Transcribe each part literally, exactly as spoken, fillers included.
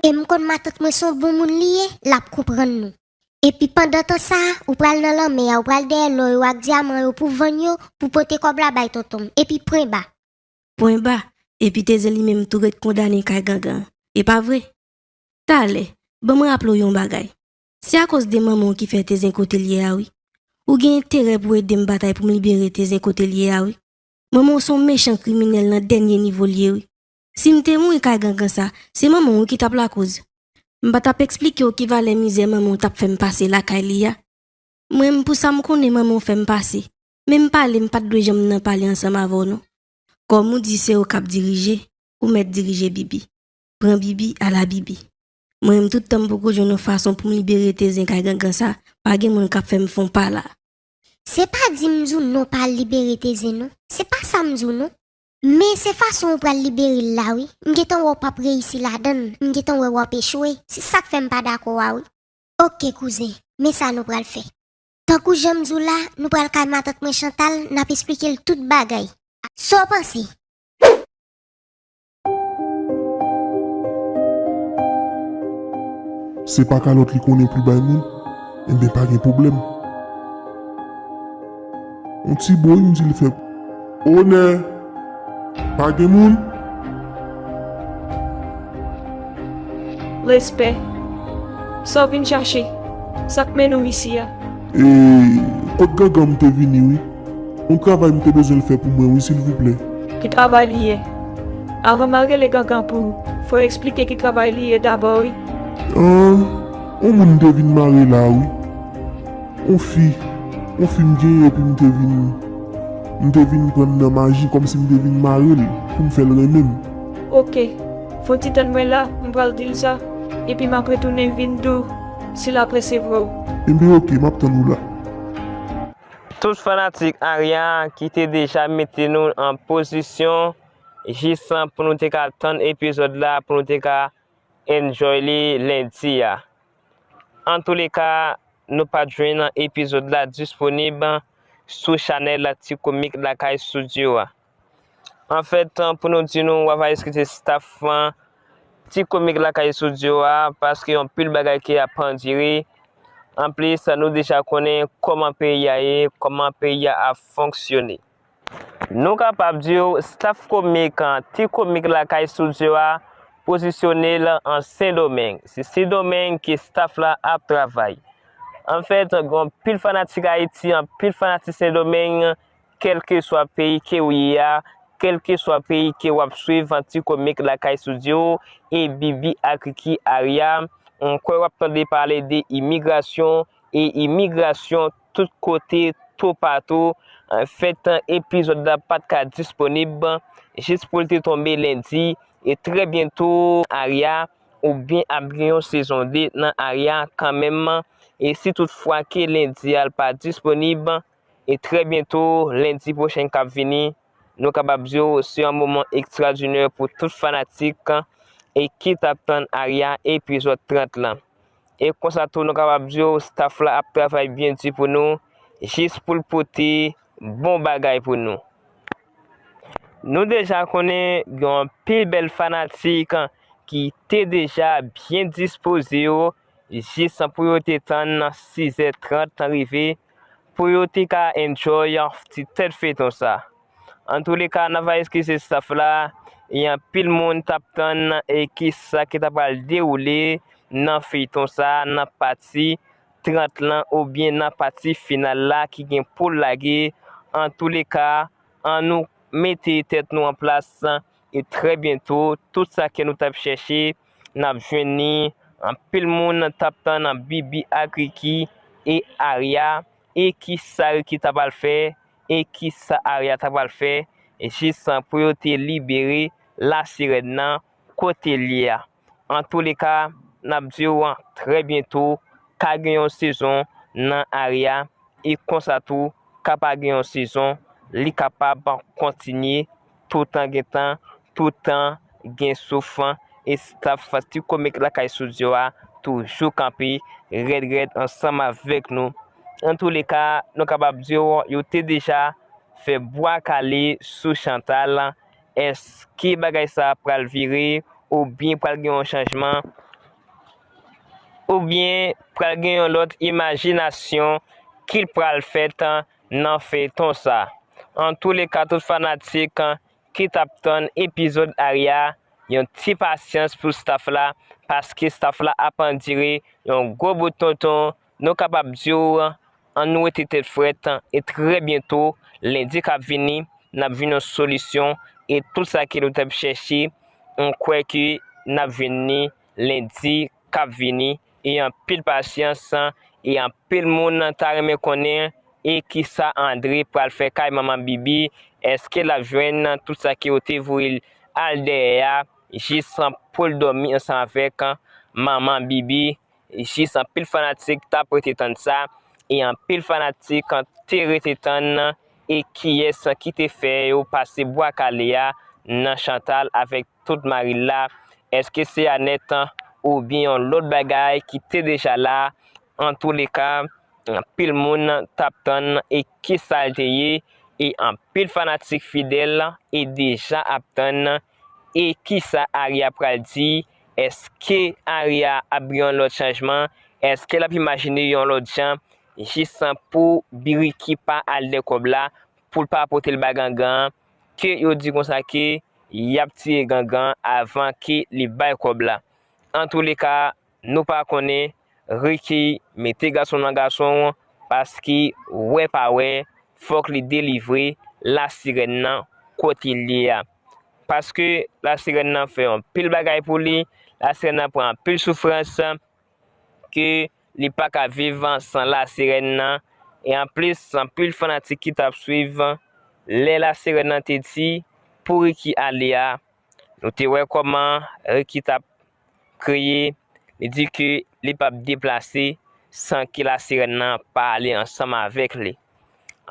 E m konn matant mwen se yon bon moun li ye, l ap konprann nou. Epi pandan tan sa a, ou pral nan lanmè a, ou pral dèyè lò yo ak dyaman yo pou vann yo, pou pote kòb la bay tonton m. Epi pwen ba. Pwen ba, epi Tezen li menm tou ret kondane kay gangan an. E pa vre? Talè, ban mwen raple w yon bagay. Se akoz de manman w ki fè Tezen kote l ye a wi. Ou gen enterè pou ede m batay pou m libere Tezen kote l ye a wi. Manman w se yon mechan kriminèl nan dènye nivo l ye wi. Si m te mouri kay gangan sa, se manman w wi ki t ap lakoz. M pa t ap eksplike w ki valè mizè manman w t ap fè m pase lakay li a. Mwen menm pou sa m konnen manman w fè m pase. Men m pale, m pa t dwe janm nan pale ansanm avè w non. Kòm ou di se ou k ap dirije, ou mèt dirije Bibi. Pran Bibi, ala Bibi. Mwen menm tout tan m poko jwenn yon fason pou m libere Tezen kay gangan sa, pa gen moun k ap fè m fè yon pa la. Se pa di m di w non pa al libere Tezen non. Se pa sa m di w non. Men se fason ou pral libere l la wi. M gentan wè w p ap reyisi ladan l. M gentan wè w ap echwe. Se sa k fè m pa dakò a wi. Oke kouzen, men sa nou pral fè. Tankou jan m di w la, nou pral kay matant mwen Chantal, n ap esplike l tout bagay. Sa w panse? Se pa kalòt li konnen pou l bay moun? Enben pa gen pwoblèm. On ti bwoy m di l fè. Onè! Pa gen moun? Respè. Sa w vin chache? Sa k mennen w isi a? E kot gangan m te vini wi. Yon travay m te bezwen l fè pou mwen wi silvouplè. Ki travay li ye? Avan m al rele gangan pou ou, fò w eksplike ki travay li ye dabò wi. Ahn, yon moun m te vin mare la wi. Yon fi, yon fi m genyen epi m te vin, m te vin pran nan maji kòmsi m te vin mare l pou m fè l renmen m. Oke, fè yon ti tann mwen la, m pral di l sa, epi m ap retounen vin di w si l ap resevwa w. Enben oke, m ap tann ou la. Tout fanatik Aria ki te deja mete nou an pozisyon jis pou nou te ka tann epizòd la, pou nou te ka enjoy li lendi a. Antouleka, nou pa t jwenn epizòd la disponib sou chanèl Ti Komik Lakay Studio a. Anfèt, pou nou di nou, w ava eskize staff Ti Komik Lakay Studio a, paske yon pil bagay ki ap andire. Anplis, nou deja konnen kòman peyi a ye, kòman peyi a ap fonksyone. Nou kapab di w, staff komik Ti Komik Lakay Studio a pozisyone l an Sendomeng. Se Sendomeng ke staff la ap travay. Anfèt, gen anpil fanatik Ayiti, anpil fanatik Sendomeng, kèlkeswa peyi ke w ye a, kèlkeswa peyi ke w ap swiv Ti Komik Lakay Studio e Bibi ak Ricky Aria, m kwè w ap tande pale de imigrasyon, e imigrasyon tout kote, toupatou. Anfèt, epizòd la pa t ka disponib jis pou l te tonbe lendi, e trè byento Aria oubyen ap gen yon sezon de nan Aria kanmenm, e si tout fwa ke lendi a l pa disponib, e trè byento lendi pwochen k ap vini, nou kapab di w se yon moman ekstradinè pou tout fanatik e ki t ap tann Aria epizòd trant lan. E konsa tou nou kapab di w staff la ap travay byen di pou nou, jis pou l pote bon bagay pou nou. Nou deja konnen gen anpil bèl fanatik ki te deja byen dispoze yo, jis pou yo te tann sizè trant rive, pou yo te ka enjoy ti tèt feyton sa. Antouleka, n ava eskize staff la, e anpil moun t ap tann e kisa ki ta pral dewoule nan feyton sa, nan pati trant lan oubyen nan pati final la ki gen pou l lage. Antouleka, annou mete tèt nou an plas e trè byento, tout sa ke nou t ap chèche, n ap jwenn li. Anpil moun t ap tann Bibi ak Ricky e Aria, e kisa Ricky ta pral fè, e kisa Aria ta pral fè, jis pou yo te libere lasirèn nan kote l ye a. Antouleka, n ap di w trè byento, ka gen yon sezon nan Aria, e konsa tou, ka pa gen yon sezon, li kapab kontinye toutan gen tan, toutan gen souf, e staff Ti Komik Lakay Studio a toujou kanpe rèd rèd ansanm avèk nou. Antouleka, nou kapab di w, yo te deja fè bwa kale sou Chantal. Èske bagay sa a pral vire oubyen pral gen yon chanjman? Oubyen pral gen yon lòt imajinasyon ki pral fèt nan feyton sa. Antouleka, tout fanatik ki t ap tann epizòd Arya, yon ti pasyans pou staff la, paske staff la ap andire yon gwo bout tonton. Nou kapab di w, ann nou rete tèt frèt e trè byento, lendi k ap vini, n ap jwenn yon solisyon e tout sa ke nou t ap chèche, m kwè ke n ap jwenn li lendi k ap vini. E anpil pasyans e anpil moun ta renmen konnen e kisa Andre pral fè kay manman Bibi. Èske l ap jwenn tout sa ke yo te voye l al dèyè a, jis pou l dòmi ansanm avèk manman Bibi? Jis anpil fanatik t ap rete tann sa, e anpil fanatik te rete tann e kiyès ki te fè yo pase bwa kale a nan Chantal avèk tout mari l la. Èske se Anèt oubyen yon lòt bagay ki te deja la? Antouleka, anpil moun t ap tann e kisa l te ye, e anpil fanatik fidèl e deja ap tann e kisa Arya pral di. Èske Arya ap gen yon lòt chanjman? Èske l ap imajine yon lòt jan jis pou Biriki pa al dè kòb la, pou l pa pote l ba Gangan, ke yo di konsa ke y ap tiye Gangan avan ke li bay kòb la? Antouleka, nou pa konnen, Ricky mete gason nan gason, paske wè pa wè, fòk li delivre lasirèn nan kote l ye a. Paske lasirèn nan fè yon pil bagay pou li, lasirèn nan pran anpil soufrans ke li pa ka viv san lasirèn nan. E anplis, anpil fanatik ki t ap swiv lè lasirèn nan te di pou Ricky ale a, nou te wè kòman Ricky t ap kriye, li di ke li p ap deplase san ke lasirèn nan pa ale ansanm avèk li.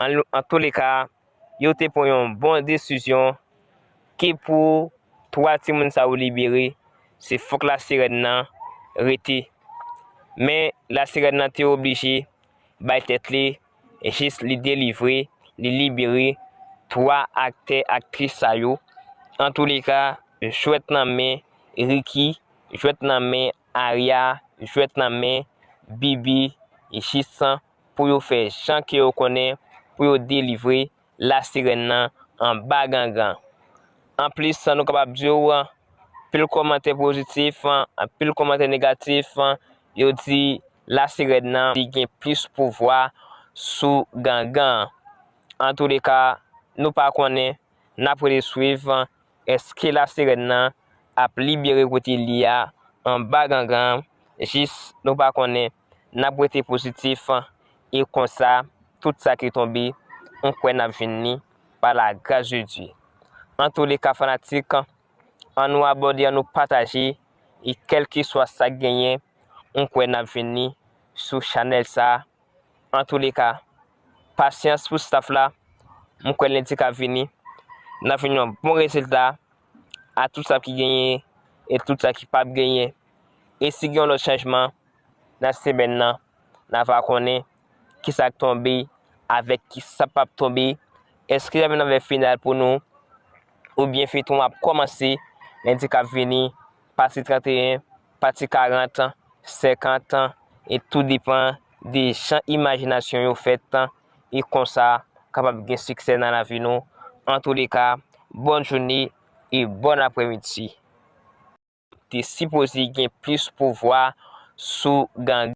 An, antouleka, yo te pran yon bon desizyon ke pou twa timoun sa yo libere, se fòk lasirèn nan rete. Men lasirèn nan te oblije bay tèt li, jis li delivre, li libere twa aktè, aktris sa yo. Antouleka, jwèt nan men Ricky, jwèt nan men Arya, jwèt nan men Bibi, jis pou yo fè jan ke yo konnen pou yo delivre lasirèn nan anba Gangan. Anplis, nou kapab di w, anpil kòmantè pozitif, anpil kòmantè negatif, yo di lasirèn nan li gen plis pouvwa sou Gangan. Antouleka, nou pa konnen, n ap rete swiv èske lasirèn nan ap libere kote li a anba Gangan. Jis nou pa konnen, n ap rete pozitif e konsa, tout sa ki tonbe, m kwè n ap jwenn li pa la gras de Dye. Antouleka, fanatik, ann nou abòne, ann nou pataje, e kèlkeswa sa k genyen, m kwè n ap jwenn li sou chanèl sa. Antouleka, pasyans pou staff la, m kwè lendi k ap vini, n ap jwenn yon bon rezilta a tout sa ki genyen e tout sa ki p ap genyen. E si gen yon lòt chanjman nan semèn nan, n a va konnen kisa k tonbe avèk kisa p ap tonbe. Èske y ap gen yon avè final pou nou? Oubyen feyton ap kòmanse lendi k ap vini, pati trannteyen, pati karant, senkant, e tou depann de jan imajinasyon yo fèt, e konsa kapab gen siksè nan lavi nou. Antouleka, bòn jounen e bòn aprèmidi. Te sipoze gen plis pouvwa sou Gangan.